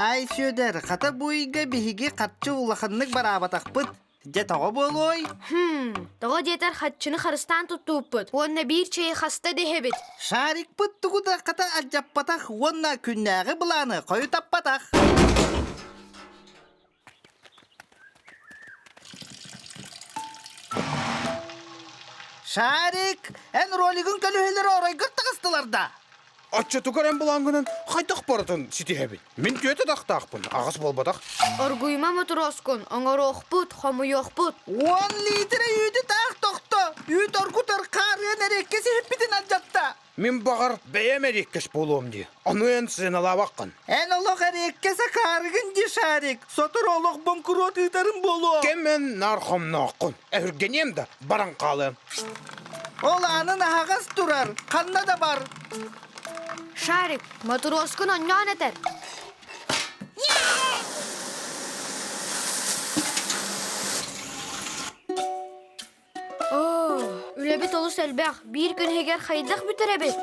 Таай Сүөдэр, хата бу ыйга биһиги харчы улаханнык бараабатахпыт. Дьэ тоҕо буолуой? Хм, тоҕо диэтэр хаччыны харыстаан туттууппут уонна биир чэйи хаста дэһэбит. Шарикпыт тугу да хата алдьаппатах уонна күннээҕи былааны хойутаппатах. Шарик, эн ролигын көлүөһэлэрэ оройгор таҕыстылар да? Оччотугар эн былааҥҥынан хайдах барытын ситиһэбин? Мин түөтэ тахтаахпын, аҕас буолбатах. Оргуйма мотуруоскун, оҥоруохпут, хомуйуохпут. Уон лиитирэ үүтү таах тохто, үүт оргутар хаарыан эриэккэс иһиппитин алдьатта. Мин баҕар бэйэм эриэккэс буолуом дии. Ону эн сыаналаабаккын. Эн олох эриэккэс акаарыгын дии, Шарик. Сотору олох боҥкуруот ыытарым буолуо. Кэм эн наар хомнооххун. Өһүргэниэм да, баран хаалыам. Ол аанын аһаҕас турар, ханна да бар. Шарик, мотуруоскун онньоон этэр. Оо, үлэбит олус элбэх. Биир күн иһигэр хайдах бүтэрэбит?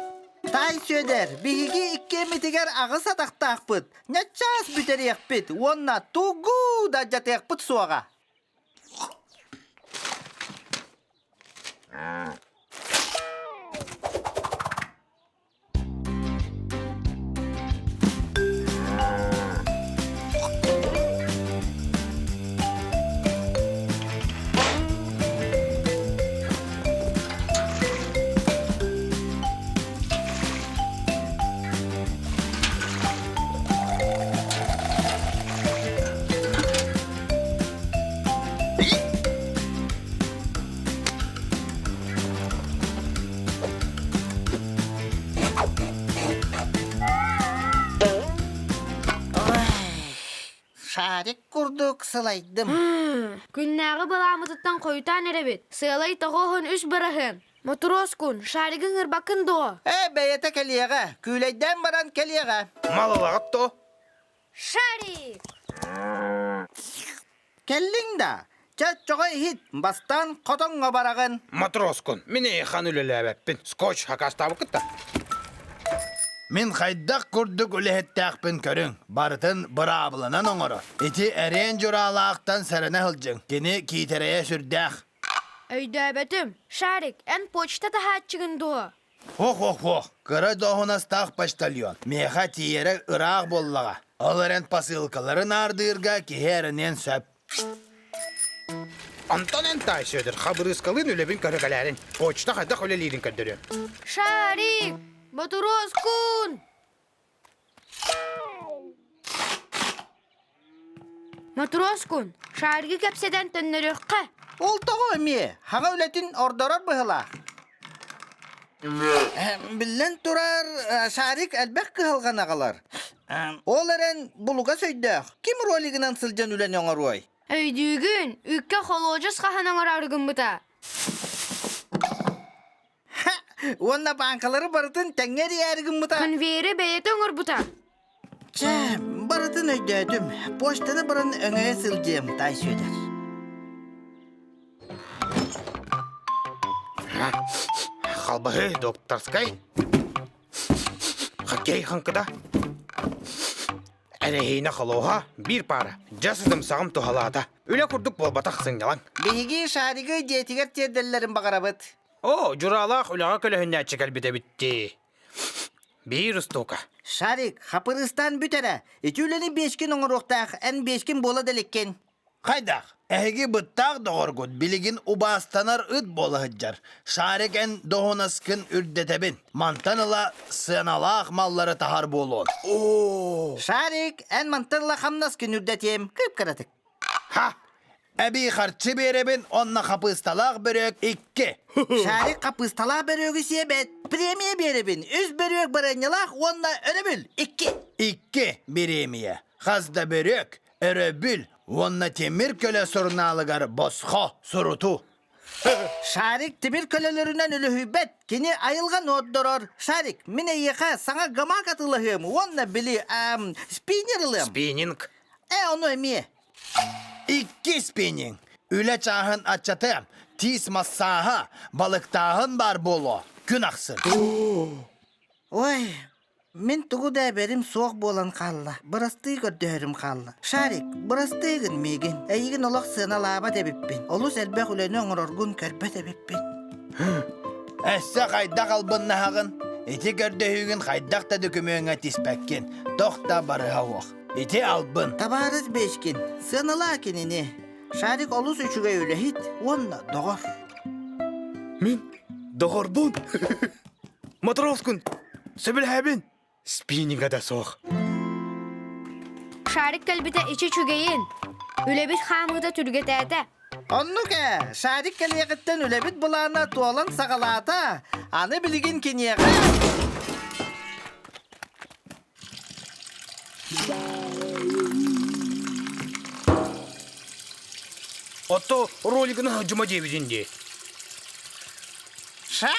Таай Сүөдэр, биһиги иккиэммитигэр аҕыс атахтаахпыт. Ньаччаас бүтэриэхпит уонна тугу да дьатыахпыт суоҕа. Шарик курдук сылайдым. Күннээҕи былааммытыттан хойутаан эрэбит. Сыалай тоҕооһун үс быраһыан. Мотуруоскун, шаригыҥ ырбаккын дуо? Ээ, бэйэтэ кэлиэҕэ. Күүлэйдээн баран кэлиэҕэ. Малалаҕыт дуо? Шарик! Кэллиҥ да? Чэ, чоҕо иһит, бастаан хотоҥҥо бараҕын. Матроскун, мин эйиэхэ үлэлээбэппин. Скотч хакастаабыккыт да? Мин хайдах курдук үлэһиттээхпин көрүҥ, барытын быраабыланан оҥорор. Ити эриэн дьураалаахтан сэрэнэ сылдьыҥ, кини киитэрэйэ сүрдээх. Өйдөөбөтүм. Шарик, эн почта таһааччыгын дуо? Һох-һох-һох, кыра дуоһунастаах почтальон. Миэхэ тиийэрэ ыраах буоллаҕа. Ол эрэн посылкалары наардыырга киһи эрэниэн сөп. Онтон эн таай Сүөдэр хабырыыскалыын үлэбин көрө кэлээрин. Почта хайдах үлэлиирин көрдөрүөм. Шарик! Ботуруоскун! Мотуруоскун, шаригы кэпсэтэн төннөрүөххэ. Ол тоҕо эмиэ хаҥа үлэтин ордорор быһылаах. Биллэн турар, шарик элбэх кыһалҕаны аҕалар. Ол эрэн булугас өйдөөх, ким ролигынан сылдьан үлэни оҥоруой? Өйдүүгүн, үккэ холуодьус хаһан оҥороору гыммыта. Уонна бааҥкалары барытын тэҥҥэ эрийээри гыммыта. Конвейеры бэйэтэ оҥорбута. Чэ, барытын өйдөөтүм. Почтаны баран өҥөйө сылдьыам, Таай Сүөдэр. Халбаһы докторскай. Хоккей хаҥкыта. Эрэһиинэ холуоһа биир паара. Дьэ сытымсаҕым туһалаата. Үлэ курдук буолбатах сынньалаҥ. Биһиги шаригы дьиэтигэр тиэрдэллэрин баҕарабыт. Оо, дьураалаах үлэҕэ көлөһүннээччи кэлбит эбит дии. Биир устуука. Шарик, хапырыыстаан бүт эрэ. Ити үлэни биэскин оҥоруохтаах, эн биэскин буола да иликкин. Хайдах? Эһиги быттаах доҕоргут билигин убаастанар ыт буола сылдьар. Шарик эн доһунаскын үрдэтэбин. Мантан ыла сыаналаах маллары таһар буолуон. Оо! Шарик, эн мантан ыла хамнаскын үрдэтиэм. Кып-кыратык. Ха! Эбии харчы биэрэбин уонна хапыысталаах бөрүөк икки. Шарик хапыысталаах бөрүөгү сиэбэт. Премия биэрэбин. Үс бөрүөк барыанньалаах уонна өрөбүл. Икки. Икки бириэмийэ. Хас да бөрүөк, өрөбүл уонна тимир көлө сурунаалыгар босхо сурутуу. Шарик тимир көлөлөрүнэн үлүһүйбэт. Кини айылҕа нуордорор. Шарик, мин эйиэхэ саҥа гамак атыылаһыам уонна били спиннер ылыам. Спиннинг. Э, ону эмиэ. Икки спиннинг. Үлэ чааһын аччатыам. Тиис массааһа, балыктааһын баар буолуо. Күн ахсын. Ой, Мин тугу да эбэрим суох буолан хаалла. Бырастыы көрдөһөрүм хаалла. Шарик, бырастыы гын миигин. Эйигин олох сыаналаабат эбиппин. Олус элбэх үлэни оҥороргун көрбөт эбиппин. Өссө хайдах албыннаһаҕын? Ити көрдөһүүгүн хайдах да дөкүмүөҥҥэ тиспэккин. Тох да барыһа уох. Ити албын. Табаарыс Бечкин, сыаналаа кинини. Шарик олус үчүгэй үлэһит уонна доҕор. Мин доҕорбун. Матроскун сөбүлэһэбин. Спиннинга да суох. Шарик кэлбитэ ичи үчүгэйин. Үлэбит хаамыыта түргэтээтэ. Оннук ээ, Шарик кэлиэҕиттэн үлэбит былаана туолан саҕалаата. Аны билигин киниэхэ... Ото ролигын сылдьыма диэбитин дии. Шар!